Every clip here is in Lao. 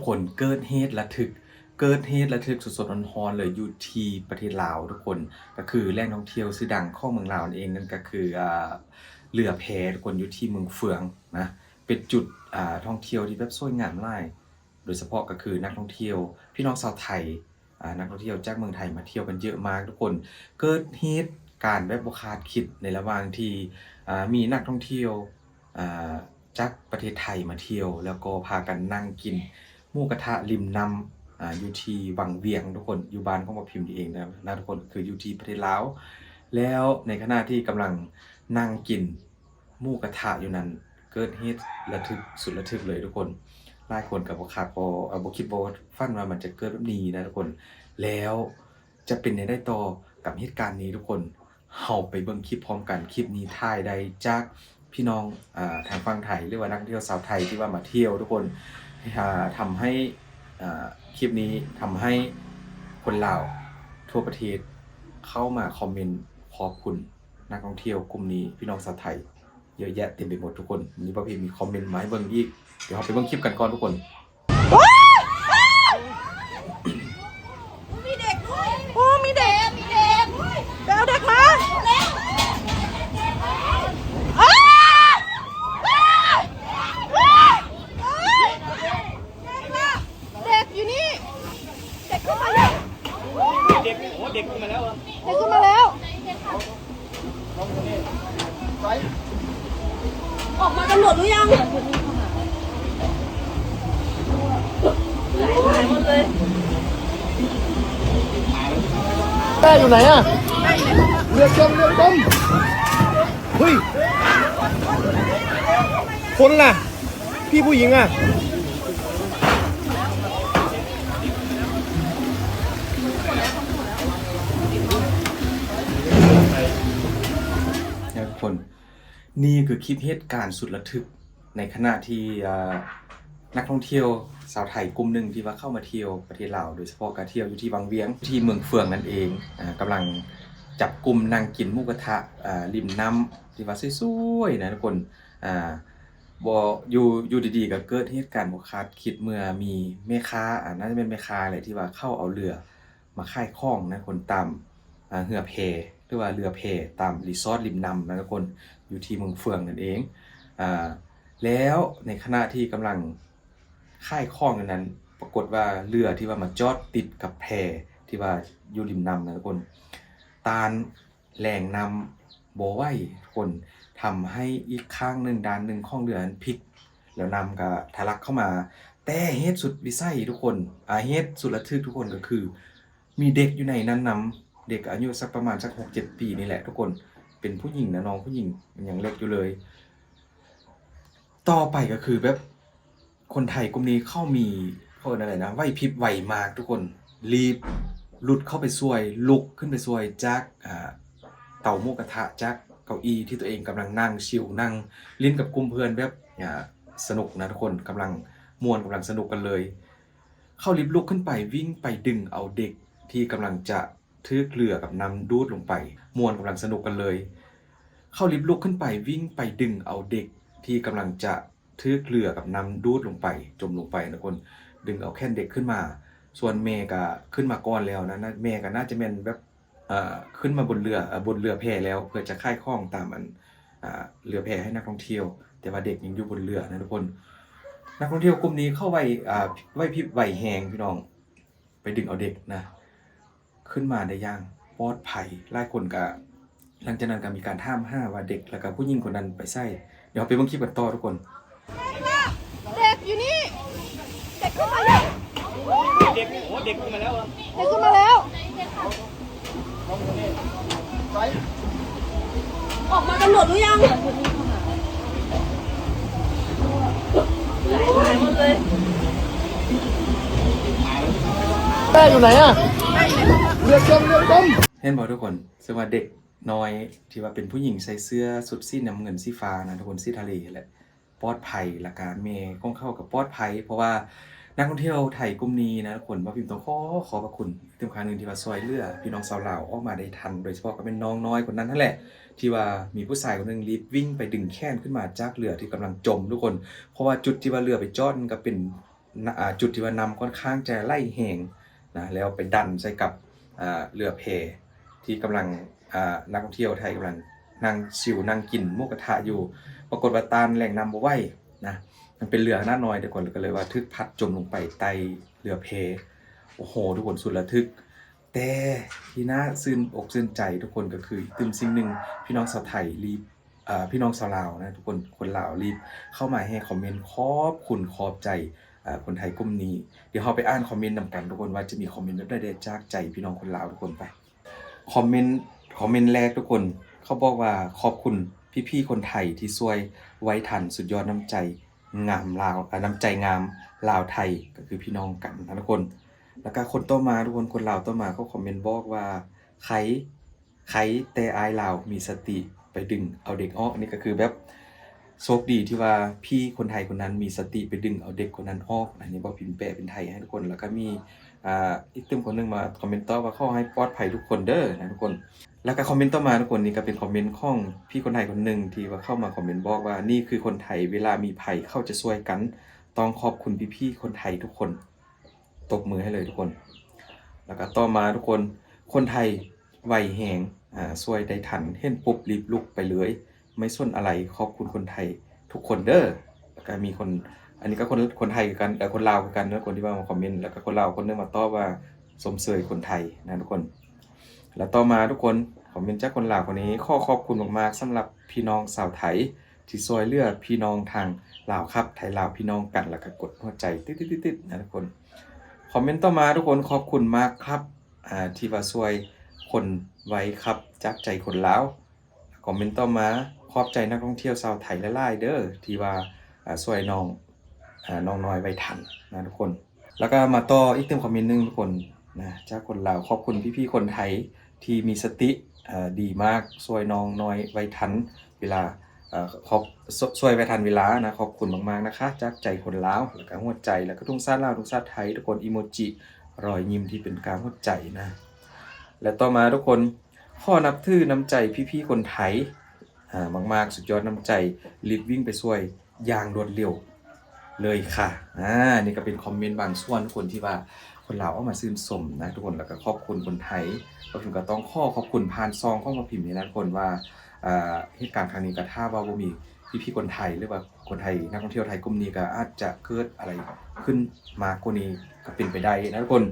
ຄົນ ເກີດເຫດລະທຶກ ເກີດເຫດລະທຶກສົດໆຮ້ອນໆເລີຍ ຢູ່ທີ່ປະເທດລາວທຸກຄົນ ກໍຄືແຫຼ່ງທ່ອງທ່ຽວຊື່ດັງຂອງເມືອງລາວນັ້ນເອງ ນັ້ນກໍຄື ອ່າ ເຮືອແພທຸກຄົນ ຢູ່ທີ່ເມືອງເຟືອງນະ ເປັນຈຸດ ອ່າ ທ່ອງທ່ຽວທີ່ແບບສວຍງາມຫຼາຍ ໂດຍສະເພາະກໍຄືນັກທ່ອງທ່ຽວ ພີ່ນ້ອງຊາວໄທ ອ່າ ນັກທ່ອງທ່ຽວຈາກເມືອງໄທມາທ່ຽວກັນເຍີະມາກທຸກຄົນ ເກີດເຫດການແບບບໍ່ຄາດຄິດໃນລະຫວ່າງທີ່ ອ່າ ມີນັກທ່ອງທ່ຽວ ອ່າ ຈາກປະເທດໄທມາທ່ຽວ ແລ້ວກໍພາກັນນັ່ງກິນໝູກະທະລິມນ້ຳ ອ່າ ຢູ່ທີ່ວັງວຽງທຸກຄົນ ຢູ່ບ້ານຂອງບັກພິມນີ້ເອງນະ ນະທຸກຄົນ ຄືຢູ່ທີ່ປະເທດລາວ ແລ້ວໃນຂະນະທີ່ກຳລັງນັ່ງກິນ ໝູກະທະຢູ່ນັ້ນ ເກີດເຫດລະທຶກ ສຸດລະທຶກເລີຍທຸກຄົນ ຫຼາຍຄົນກໍບໍ່ຄາດບໍ່ ເອີ ບໍ່ຄິດບໍ່ຝັນວ່າມັນຈະເກີດແບບນີ້ນະທຸກຄົນ ແລ້ວຈະເປັນແນວໃດຕໍ່ກັບເຫດການນີ້ທຸກຄົນ ເຮົາໄປເບິ່ງຄລິບພ້ອມກັນ ຄລິບນີ້ຖ່າຍໄດ້ຈາກພີ່ນ້ອງ ອ່າ ທາງຝັ່ງໄທ ຫຼືວ່ານັກທ່ອງທ່ຽວຊາວໄທທີ່ວ່າມາທ່ຽວທຸກຄົນ ອ່າ ທຳໃຫ້ ອ່າ ຄລິບນີ້ທຳໃຫ້ຄົນລາວທົ່ວປະເທດເຂົ້າມາຄອມເມັນຂອບຄຸນ ນັກທ່ອງທ່ຽວກຸ່ມນີ້ ພີ່ນ້ອງຊາວໄທ ເຍອະແຍະເຕັມໄປໝົດທຸກຄົນ ມີປະເພດມີຄອມເມັນມາໃຫ້ເບິ່ງອີກ ດຽວເຮົາໄປເບິ່ງຄລິບກັນກ່ອນທຸກຄົນ. ໂອ້ ມີເດັກ ມີເດັກ ໄປເອົາເດັກມາ ເດັກຢູ່ນີ້ ເດັກຂຶ້ນມາແລ້ວ ເດັກ ໂອ້ ເດັກຂຶ້ນມາແລ້ວ ເດັກຂຶ້ນມາແລ້ວ ອອກມາກັນໝົດຫຼືຍັງ? ຫາຍໝົດເລີຍ ແມ່ຢູ່ໄຫນອະ? ເລືອດຈົມ ເລືອດຈົມ ເຮີ້ຍ ຄົນລະ? ພີ່ຜູ້ຍິງອະ? ທຸກຄົນ ນີ້ຄືຄລິບເຫດການສຸດລະທຶກ ໃນຂະນະທີ່ ອ່າ ນັກທ່ອງທ່ຽວຊາວໄທກຸ່ມໜຶ່ງທີ່ວ່າເຂົ້າມາທ່ຽວປະເທດລາວ ໂດຍສະເພາະກໍທ່ຽວຢູ່ທີ່ວັງວຽງ ທີ່ເມືອງເຟືອງນັ້ນເອງ ອ່າ ກຳລັງຈັບກຸ່ມນັ່ງກິນໝູກະທະ ອ່າ ລິມນ້ຳ ທີ່ວ່າສວຍໆນະທຸກຄົນ ອ່າ ບໍ່ ຢູ່ ຢູ່ດີໆກໍເກີດເຫດການບໍ່ຄາດຄິດ ເມື່ອມີແມ່ຄ້າ ອ່າ ໜ້າຈະແມ່ນແມ່ຄ້າແຫຼະ ທີ່ວ່າເຂົາເອົາເຮືອມາຂາຍຂອງນະທຸກຄົນ ຕາມ ອ່າ ເຮືອແພ ຫຼືວ່າເຮືອແພຕາມຣີສອດລິມນ້ຳນະທຸກຄົນ ຢູ່ທີ່ເມືອງເຟືອງນັ້ນເອງ ອ່າ ແລ້ວໃນຂະນະທີ່ກຳລັງຂາຍຂອງຢູ່ນັ້ນ ປາກົດວ່າເຮືອທີ່ວ່າມາຈອດຕິດກັບແພທີ່ວ່າຢູ່ລິມນ້ຳນະທຸກຄົນ ຕ້ານ ແຮງນ້ຳບໍ່ໄຫວທຸກຄົນ ທຳໃຫ້ອີກຂ້າງໜຶ່ງ ດ້ານໜຶ່ງຂອງເຮືອນັ້ນພິກ ແລ້ວນ້ຳກໍທະລັກເຂົ້າມາ ແຕ່ເຫດສຸດວິໄສທຸກຄົນ ອາ ເຫດສຸດລະທຶກທຸກຄົນ ກໍຄືມີເດັກຢູ່ໃນນັ້ນນຳ ເດັກອາຍຸສັກປະມານສັກຫົກເຈັດປີນີ້ແຫຼະທຸກຄົນ ເປັນຜູ້ຍິງນະ ນ້ອງຜູ້ຍິງ ຍັງເລັກຢູ່ເລີຍ. ຕໍ່ໄປກໍຄືແບບ ຄົນໄທກຸ່ມນີ້ເຂົາມີ ເຂົາເອີ້ນຫຍັງນະ ໄຫວພິບໄວມາກທຸກຄົນ ລີບຫຼຸດເຂົ້າໄປຊ່ວຍ ລຸກຂຶ້ນໄປຊ່ວຍຈາກ ອ່າ ເຕົາໝູກະທະ ຈາກເກົ້າອີ່ທີ່ຕົວເອງກຳລັງນັ່ງຊິວ ນັ່ງຫຼິ້ນກັບກຸ່ມເພື່ອນແບບ ອ່າ ສະໜຸກນະທຸກຄົນ ກຳລັງມ່ວນ ກຳລັງສະໜຸກກັນເລີຍ ເຂົາລີບລຸກຂຶ້ນໄປ ວິ່ງໄປດຶງເອົາເດັກທີ່ກຳລັງຈະຖືກເຫຼືອກັບນ້ຳດູດລົງໄປ ມ່ວນ ກຳລັງສະໜຸກກັນເລີຍ ເຂົາລີບລຸກຂຶ້ນໄປ ວິ່ງໄປດຶງເອົາເດັກທີ່ກຳລັງຈະ ຖືກເຫຼືອກັບນ້ຳດູດລົງໄປ ຈົມລົງໄປນະທຸກຄົນ ດຶງເອົາແຂນເດັກຂຶ້ນມາ ສ່ວນແມ່ກະຂຶ້ນມາກ່ອນແລ້ວນະ ແມ່ກະໜ້າຈະແມ່ນແບບ ເອີ ຂຶ້ນມາບົນເຮືອ ເອີ ບົນເຮືອແພແລ້ວ ເພື່ອຈະຂາຍຂອງຕາມອັນ ເຮືອແພໃຫ້ນັກທ່ອງທ່ຽວ ແຕ່ວ່າເດັກຍັງຢູ່ບົນເຮືອນະທຸກຄົນ ນັກທ່ອງທ່ຽວກຸ່ມນີ້ເຂົາໄຫວ ໄຫວພິບໄວແຮງພີ່ນ້ອງ ໄປດຶງເອົາເດັກນະ ຂຶ້ນມາໄດ້ຢ່າງປອດໄພ ຫຼາຍຄົນກະ ຫຼັງຈາກນັ້ນກະມີການຖາມຫາວ່າເດັກ ແລ້ວກະຜູ້ຍິງຄົນນັ້ນໄປໃສ? ດຽວເຮົາໄປເບິ່ງຄລິບກັນຕໍ່ທຸກຄົນ. ເດັກຢູ່ນີ້ ເດັກຂຶ້ນມາແລ້ວ ເດັກ ໂອ້ ເດັກຂຶ້ນມາແລ້ວ ເດັກຂຶ້ນມາແລ້ວ ອອກມາກັນໝົດຫຼືຍັງ? ຫາຍໝົດເລີຍ ແມ່ຢູ່ໄຫນອະ? ເລືອດຈົມ ເລືອດຈົມ ເຫັນບໍ່ທຸກຄົນ? ເຊິ່ງວ່າເດັກນ້ອຍທີ່ວ່າເປັນຜູ້ຍິງໃສ່ເສື້ອຊຸດສີນ້ຳເງິນສີຟ້ານະທຸກຄົນ ສີທະເລຫັ້ນແຫຼະ ປອດໄພ ແລ້ວກະແມ່ຂອງເຂົາກະປອດໄພ ເພາະວ່ານັກທ່ອງທ່ຽວໄທກຸ່ມນີ້ນະທຸກຄົນ ບ່າວພິມຕ້ອງຂໍຂອບພະຄຸນອີກເທື່ອໜຶ່ງທີ່ວ່າຊ່ວຍເຫຼືອພີ່ນ້ອງຊາວລາວອອກມາໄດ້ທັນ ໂດຍສະເພາະກະແມ່ນນ້ອງນ້ອຍຄົນນັ້ນຫັ້ນແຫຼະ ທີ່ວ່າມີຜູ້ຊາຍຄົນໜຶ່ງລີບວິ່ງໄປດຶງແຂນຂຶ້ນມາຈາກເຮືອທີ່ກຳລັງຈົມທຸກຄົນ ເພາະວ່າຈຸດທີ່ວ່າເຮືອໄປຈອດນັ້ນກະເປັນ ນະ ອ່າ ຈຸດທີ່ວ່ານ້ຳຂ້ອນຂ້າງຈະໄຫຼແຮງນະ ແລ້ວໄປດັນໃສ່ກັບ ອ່າ ເຮືອແພທີ່ກຳລັງ ອ່າ ນັກທ່ອງທ່ຽວໄທກຳລັງນັ່ງຊິວນັ່ງກິນໝູກະທະຢູ່ ປາກົດວ່າຕ້ານແຮງນ້ຳບໍ່ໄຫວນະ ມັນເປັນເຮືອຂະໜາດນ້ອຍທຸກຄົນ ກໍເລີຍວ່າຖືກພັດຈົມລົງໄປໃຕ້ເຮືອແພ. ໂອ້ໂຫ ທຸກຄົນ ສຸດລະທຶກ. ແຕ່ທີ່ໜ້າຊື່ນອົກຊື່ນໃຈທຸກຄົນ ກໍຄືອີກຕື່ມສິ່ງໜຶ່ງ ພີ່ນ້ອງຊາວໄທລີບ ເອີ ພີ່ນ້ອງຊາວລາວນະທຸກຄົນ ຄົນລາວລີບເຂົ້າມາໃຫ້ຄອມເມັນຂອບຄຸນຂອບໃຈ ເອີ ຄົນໄທກຸ່ມນີ້. ດຽວເຮົາໄປອ່ານຄອມເມັນນຳກັນທຸກຄົນ ວ່າຈະມີຄອມເມັນແບບໃດແດ່ຈາກໃຈພີ່ນ້ອງຄົນລາວທຸກຄົນ. ໄປ ຄອມເມັນ ຄອມເມັນແລກທຸກຄົນ ເຂົາບອກວ່າ ຂອບຄຸນພີ່ໆຄົນໄທທີ່ຊ່ວຍໄວ້ທັນ ສຸດຍອດນ້ຳໃຈງາມລາວ ເອີ ນ້ຳໃຈງາມລາວໄທ ກໍຄືພີ່ນ້ອງກັນນະທຸກຄົນ. ແລ້ວກໍຄົນຕໍ່ມາທຸກຄົນ ຄົນລາວຕໍ່ມາເຂົາຄອມເມັນບອກວ່າ ໃຄ ໃຄແຕ່ອ້າຍລາວມີສະຕິໄປດຶງເອົາເດັກອອກ. ອັນນີ້ກໍຄືແບບໂຊກດີທີ່ວ່າພີ່ຄົນໄທຄົນນັ້ນມີສະຕິໄປດຶງເອົາເດັກຄົນນັ້ນອອກ. ອັນນີ້ບໍ່ພິມແປເປັນໄທໃຫ້ທຸກຄົນ. ແລ້ວກໍມີ ອ່າ ອີກຕື່ມຄົນໜຶ່ງມາຄອມເມັນຕອບວ່າ ຂໍໃຫ້ປອດໄພທຸກຄົນເດີນະທຸກຄົນ. ແລ້ວກໍຄອມເມັນຕໍ່ມາທຸກຄົນ ນີ້ກໍເປັນຄອມເມັນຂອງພີ່ຄົນໄທຄົນໜຶ່ງທີ່ວ່າເຂົ້າມາຄອມເມັນບອກວ່າ ນີ້ຄືຄົນໄທ ເວລາມີໄພເຂົາຈະຊ່ວຍກັນ ຕ້ອງຂອບຄຸນພີ່ໆຄົນໄທທຸກຄົນ. ຕົບມືໃຫ້ເລີຍທຸກຄົນ. ແລ້ວກໍຕໍ່ມາທຸກຄົນ ຄົນໄທໄວແຮງ ອາ ຊ່ວຍໄດ້ທັນ ເຫັນປຸບລີບລຸກໄປເລີຍ ໄມ່ສົນອະໄລ ຂອບຄຸນຄົນໄທທຸກຄົນເດີ. ແລ້ວກໍມີຄົນ ອັນນີ້ກໍຄົນ ຄົນໄທຄືກັນ ເອີ ຄົນລາວຄືກັນເນາະ ຄົນທີ່ວ່າມາຄອມເມັນ. ແລ້ວກໍຄົນລາວຄົນໜຶ່ງມາຕອບວ່າ ຊົມເຊີຍຄົນໄທນະທຸກຄົນ. ແລ້ວຕໍ່ມາທຸກຄົນ ຄອມເມັນຈາກຄົນລາວຄົນນີ້ ຂໍຂອບຄຸນມາກໆ ສຳລັບພີ່ນ້ອງຊາວໄທ ທີ່ຊ່ວຍເຫຼືອພີ່ນ້ອງທາງລາວຄັບ ໄທລາວພີ່ນ້ອງກັນ ແລ້ວກໍກົດຫົວໃຈ ຕຶດໆໆໆ ນະທຸກຄົນ. ຄອມເມັນຕໍ່ມາທຸກຄົນ ຂອບຄຸນມາກຄັບ ອາ ທີ່ວ່າຊ່ວຍຄົນໄວຄັບ ຈາກໃຈຄົນລາວ. ຄອມເມັນຕໍ່ມາ ຂອບໃຈນັກທ່ອງທ່ຽວຊາວໄທຫຼາຍໆເດີ ທີ່ວ່າ ອາ ຊ່ວຍນ້ອງ ອາ ນ້ອງນ້ອຍໄວທັນນະທຸກຄົນ. ແລ້ວກໍມາຕໍ່ອີກຕື່ມຄອມເມັນໜຶ່ງທຸກຄົນນະ ຈາກຄົນລາວ ຂອບຄຸນພີ່ໆຄົນໄທທີ່ມີສະຕິ ເອີ ດີມາກ ຊ່ວຍນ້ອງນ້ອຍໄວທັນເວລາ ເອີ ຂອບ ຊ່ວຍໄວທັນເວລານະ ຂອບຄຸນມາກໆນະຄະ ຈາກໃຈຄົນລາວ ແລ້ວກໍຫົວໃຈ ແລ້ວກໍທຸກຊາດລາວ ທຸກຊາດໄທທຸກຄົນ ອີໂມຈິຮອຍຍິ້ມທີ່ເປັນກາງຫົວໃຈນະ. ແລະຕໍ່ມາທຸກຄົນ ຂໍນັບຖືນ້ຳໃຈພີ່ໆຄົນໄທ ອາ ມາກໆ ສຸດຍອດນ້ຳໃຈ ລີບວິ່ງໄປຊ່ວຍຢ່າງລວດເລັວເລີຍຄ່ະ. ອາ ນີ້ກໍເປັນຄອມເມັນບາງສ່ວນທຸກຄົນ ທີ່ວ່າຄົນລາວອອກມາຊື່ນຊົມນະທຸກຄົນ ແລ້ວກໍຂອບຄຸນຄົນໄທ. ບ່າວພິມກໍຕ້ອງຂໍຂອບຄຸນຜ່ານຊ່ອງຂອງບ່າວພິມນີ້ນະທຸກຄົນວ່າ ອາ ເຫດການຄັ້ງນີ້ກໍຖ້າວ່າບໍ່ມີ ພີ່ໆຄົນໄທ ຫຼືວ່າຄົນໄທ ນັກທ່ອງທ່ຽວໄທກຸ່ມນີ້ ກໍອາດຈະເກີດອະໄລຂຶ້ນມາກກວ່ານີ້ກໍເປັນໄປໄດ້ນະທຸກຄົນ.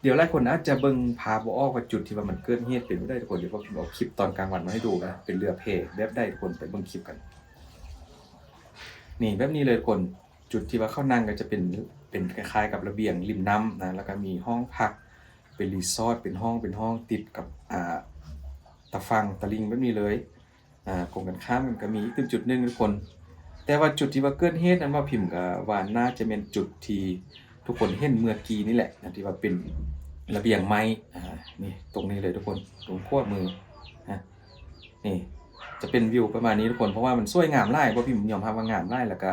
ດຽວຫຼາຍຄົນອາດຈະເບິ່ງພາບບໍ່ອອກວ່າຈຸດທີ່ວ່າມັນເກີດເຫດເປັນແບບໃດທຸກຄົນ. ດຽວບ່າວພິມເອົາຄລິບຕອນກາງວັນມາໃຫ້ດູນະ ເປັນເຮືອແພແບບໃດທຸກຄົນ ໄປເບິ່ງຄລິບກັນ. ນີ້ ແບບນີ້ເລີຍທຸກຄົນ ຈຸດທີ່ວ່າເຂົານັ່ງກໍຈະເປັນ ເປັນຄ້າຍໆກັບລະບຽງລິມນ້ຳນະ ແລ້ວກໍມີຫ້ອງພັກ ເປັນຣີສອດ ເປັນຫ້ອງ ເປັນຫ້ອງຕິດກັບ ອ່າ ຕາຝັ່ງຕາລິ່ງແບບນີ້ເລີຍ. ອາ ກົງກັນຂ້າມກັນກໍມີອີກຈຸດໜຶ່ງທຸກຄົນ. ແຕ່ວ່າຈຸດທີ່ວ່າເກີດເຫດນັ້ນ ບ່າວພິມກໍວ່າໜ້າຈະແມ່ນຈຸດທີ່ທຸກຄົນເຫັນເມື່ອກີ້ນີ້ແຫຼະນະ ທີ່ວ່າເປັນລະບຽງໄມ້. ອາ ນີ້ ຕົງນີ້ເລີຍທຸກຄົນ ຕົງຂວາມືນະ. ນີ້ຈະເປັນວິວປະມານນີ້ທຸກຄົນ ເພາະວ່າມັນສວຍງາມຫຼາຍ ບ່າວພິມຍອມຮັບວ່າງາມຫຼາຍ. ແລ້ວກະ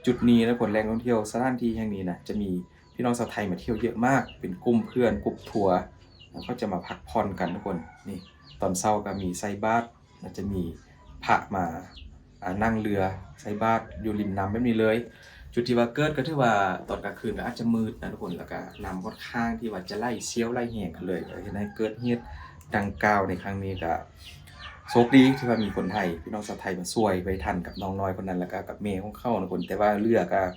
ຈຸດນີ້ນະທຸກຄົນ ແຫຼ່ງທ່ອງທ່ຽວ ສະຖານທີ່ແຫ່ງນີ້ນະ ຈະມີ ພີ່ນ້ອງຊາວໄທມາທ່ຽວເຍອະມາກ ເປັນກຸ່ມເພື່ອນ ກຸ່ມທົວ ເຂົາຈະມາພັກຜ່ອນກັນທຸກຄົນ. ນີ້ ຕອນເຊົ້າກໍມີໃສ່ບາດ ແລ້ວຈະມີພະມາ ອາ ນັ່ງເຮືອໃສ່ບາດຢູ່ລິມນ້ຳແບບນີ້ເລີຍ. ຈຸດທີ່ວ່າເກີດກໍຖືວ່າຕອນກາງຄືນກໍອາດຈະມືດນະທຸກຄົນ ແລ້ວກໍນ້ຳຂ້ອນຂ້າງທີ່ວ່າຈະໄຫຼສ່ຽວໄຫຼແຮງກັນເລີຍ ກໍເຮັດໃຫ້ເກີດເຫດດັ່ງກ່າວໃນຄັ້ງນີ້. ກໍໂຊກດີທີ່ວ່າມີຄົນໄທ ພີ່ນ້ອງຊາວໄທມາຊ່ວຍໄວ້ທັນກັບນ້ອງນ້ອຍຄົນນັ້ນ ແລ້ວກໍກັບແມ່ຂອງເຂົານະທຸກຄົນ. ແຕ່ວ່າເຮືອກໍ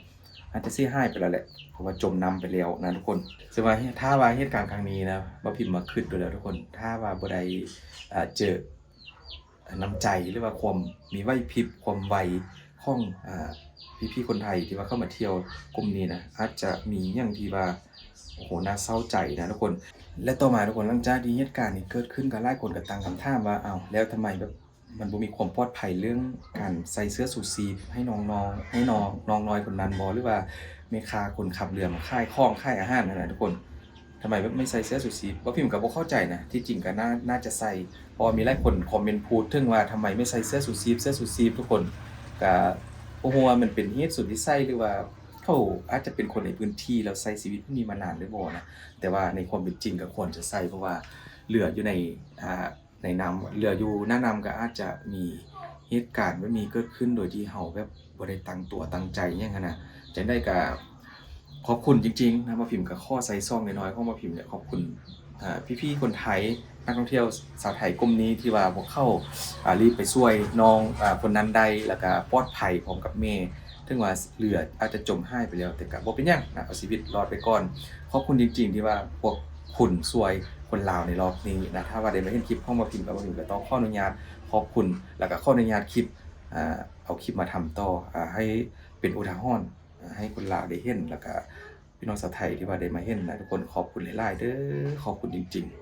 ອາດຈະເສຍຫາຍໄປແລ້ວແຫຼະ ເພາະວ່າຈົມນ້ຳໄປແລ້ວນະທຸກຄົນ. ເຊິ່ງວ່າ ຖ້າວ່າເຫດການຄັ້ງນີ້ນະ ບ່າວພິມມາຄິດດູແລ້ວທຸກຄົນ ຖ້າວ່າບໍ່ໄດ້ ເອີ ເຈີ ນ້ຳໃຈ ຫຼືວ່າຄວາມມີໄຫວພິບ ຄວາມໄວຂອງ ອາ ພີ່ໆຄົນໄທທີ່ວ່າເຂົ້າມາທ່ຽວກຸ່ມນີ້ນະ ອາດຈະມີຫຍັງທີ່ວ່າ ໂອ້ໂຫ ໜ້າເສົ້າໃຈນະທຸກຄົນ. ແລະຕໍ່ມາທຸກຄົນ ຫຼັງຈາກທີ່ເຫດການນີ້ເກີດຂຶ້ນ ກໍຫຼາຍຄົນກໍຕັ້ງຄຳຖາມວ່າ ອ້າວ ແລ້ວທຳໄມແບບ ມັນບໍ່ມີຄວາມປອດໄພເລື່ອງການໃສ່ເສື້ອຊູຊີບໃຫ້ນ້ອງໆ ໃຫ້ນ້ອງ ນ້ອງນ້ອຍຄົນນັ້ນບໍ່ ຫຼືວ່າແມ່ຄ້າຄົນຂັບເຮືອມາຂາຍຂອງຂາຍອາຫານຫັ້ນນະທຸກຄົນ ທຳໄມແບບໄມ່ໃສ່ເສື້ອຊູຊີບ? ບ່າວພິມກໍບໍ່ເຂົ້າໃຈນະ ທີ່ຈິງກໍໜ້າ ໜ້າຈະໃສ່ ເພາະວ່າມີຫຼາຍຄົນຄອມເມັນພູດເຖິງວ່າ ທຳໄມໄມ່ໃສ່ເສື້ອຊູຊີບ ເສື້ອຊູຊີບທຸກຄົນ ກໍບໍ່ຮູ້ວ່າມັນເປັນເຫດສຸດວິໄສ ຫຼືວ່າເຂົາອາດຈະເປັນຄົນໃນພື້ນທີ່ ແລ້ວໃຊ້ຊີວິດແບບນີ້ມານານຫຼືບໍ່ນະ ແຕ່ວ່າໃນຄວາມເປັນຈິງກໍຄວນຈະໃສ່ ເພາະວ່າເຫຼືອຢູ່ໃນ ອ່າ ໃນນ້ຳ ເຫຼືອຢູ່ໜ້ານ້ຳກໍອາດຈະມີເຫດການແບບນີ້ເກີດຂຶ້ນ ໂດຍທີ່ເຮົາແບບບໍ່ໄດ້ຕັ້ງຕົວຕັ້ງໃຈຫຍັງຫັ້ນນະ. ຈັ່ງໃດກໍ ຂອບຄຸນຈິງໆນະ ໝໍພິມກໍຂໍໃສ່ຊ່ອງນ້ອຍໆຂອງໝໍພິມນີ້ ຂອບຄຸນ ອ່າ ພີ່ໆຄົນໄທ ນັກທ່ອງທ່ຽວຊາວໄທກຸ່ມນີ້ທີ່ວ່າພວກເຂົາ ອ່າ ຣີບໄປຊ່ວຍນ້ອງ ອ່າ ຄົນນັ້ນໄດ້ ແລ້ວກໍປອດໄພພ້ອມກັບແມ່ ເຖິງວ່າເຫຼືອອາດຈະຈົມຫາຍໄປແລ້ວ ແຕ່ກໍບໍ່ເປັນຫຍັງນະ ເອົາຊີວິດລອດໄປກ່ອນ. ຂອບຄຸນຈິງໆທີ່ວ່າພວກຄຸນຊ່ວຍຄົນລາວໃນລອບນີ້ນະ. ຖ້າວ່າໄດ້ມາເຫັນຄລິບຂອງໝໍພິມ ກໍໝໍພິມກໍຕ້ອງຂໍອະນຸຍາດຂອບຄຸນ ແລ້ວກໍຂໍອະນຸຍາດຄລິບ ອ່າ ເອົາຄລິບມາທຳຕໍ່ ອ່າ ໃຫ້ເປັນອຸທາຫອນ ອ່າ ໃຫ້ຄົນລາວໄດ້ເຫັນ ແລ້ວກະພີ່ນ້ອງຊາວໄທທີ່ວ່າໄດ້ມາເຫັນນະ ທຸກຄົນຂອບຄຸນຫຼາຍໆເດີ ຂອບຄຸນຈິງໆ.